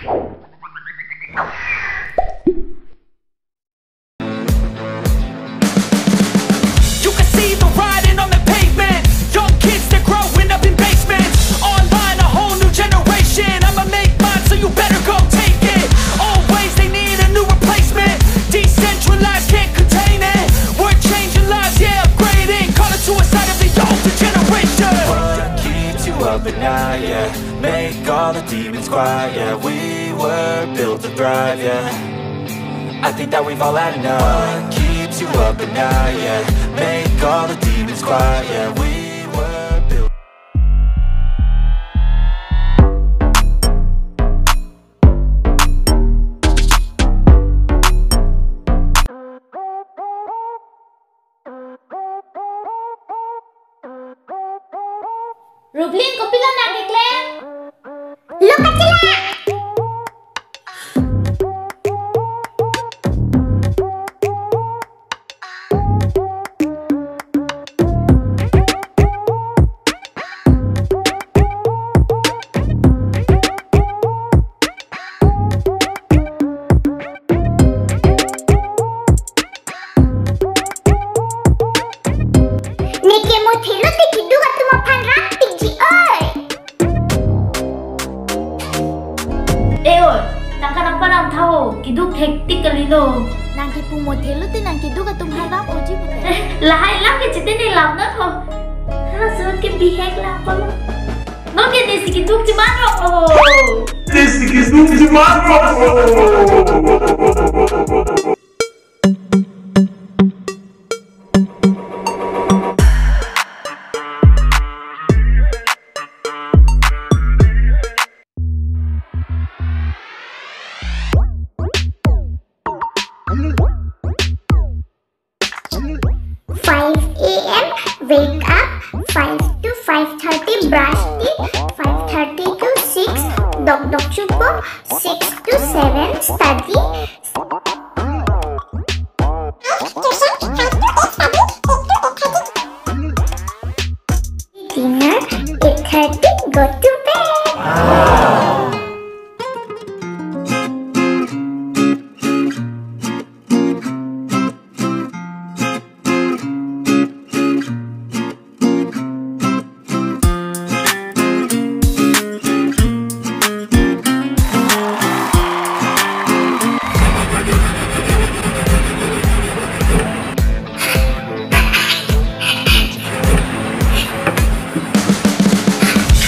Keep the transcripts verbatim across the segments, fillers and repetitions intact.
You can see the writing on the pavement. Young kids, they're growing up in basements. Online, a whole new generation. I'ma make mine, so you better go take it. Always, they need a new replacement. Decentralized, can't contain it. We're changing lives, yeah, upgrading. Call it suicide of the older generation. What keeps you up at night, yeah? Make all the demons quiet, yeah. We were built to thrive, yeah. I think that we've all had enough. What keeps you up at night, yeah? Make all the demons quiet, yeah. We were built. Ruplin, kopilo nang keklem? Lo kachela! Neke mothelo te keduk atum aphan rap piji oi. E oi, tangka nangpa nang tha ho, keduk thektik kalilo. Nang kepu mothelo te nang keduk atum aphan rap oji pute. Lahai lam ke chitene lam na tho. Hala surat ke bihek la palo. Non ke nesi keduk chiman rok lo. Nesi keduk chiman rok lo. Five a m wake up, five to five thirty brush teeth, five thirty to six dokdok chupo, six to seven study. Dinner, eight thirty go to bed.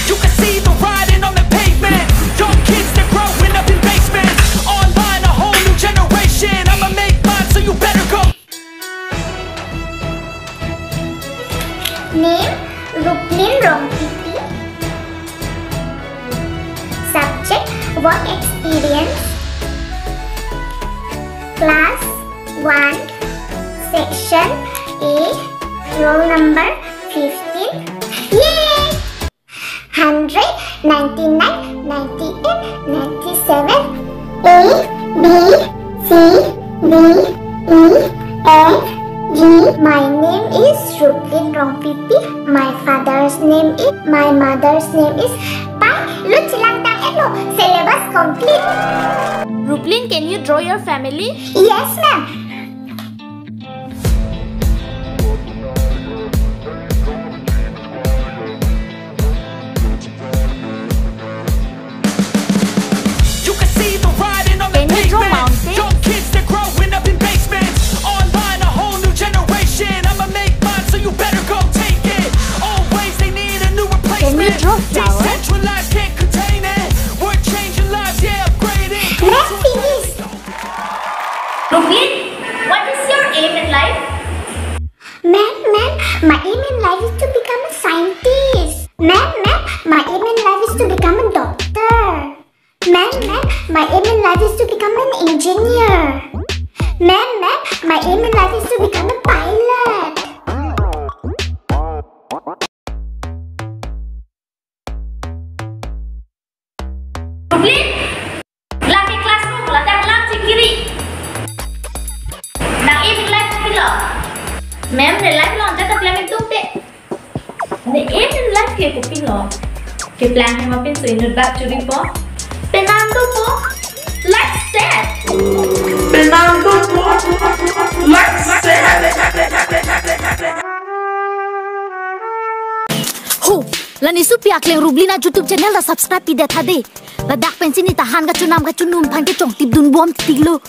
You can see the writing on the pavement. Young kids, they're growing up in basements. Online, a whole new generation. I'ma make mine, so you better go. Name, Ruplin Rongpipi. Subject, work experience. Class one, section A, roll number fifteen. Yay! Hundred, ninety-nine, ninety-eight, ninety-seven. A, B, C, D, E, F, G. My name is Ruplin Rongpipi. My father's name is, my mother's name is. Pai, lo chelang tang-et lo. Syllabus complete. Ruplin, can you draw your family? Yes, ma'am. You can see the writing on the pavement. Can you draw mountains? Young kids, they're growing up in basements. Online, a whole new generation. I'ma make mine, so you better go take it. Always, they need a new replacement. Can you draw flowers? Decentralized, can't contain it. We're changing lives, yeah, upgrading. Let's see this. Ruplin, what is your aim in life? Ma'am, ma'am, my aim in life is to become a scientist. Ma'am, ma'am, my aim in life is to become a doctor. Ma'am, ma'am, my aim in life is to become an engineer. Ma'am, ma'am, my aim in life is to become a pilot. Ruplin, lake classroom, ladak lang chingkiri. Nang aim in life kopilo? Ma'am, ne life long jat klem ik tum te. Ne aim in life ke kopilo? Keplang hem apinso inut bak churipo. Penang dopo. La ne sopi akleng Rublina YouTube channel ta subscribe pidet tha dei. Ladak pensi ne ta han kachonam kachonum aphan kechongtip dunbom titiklo.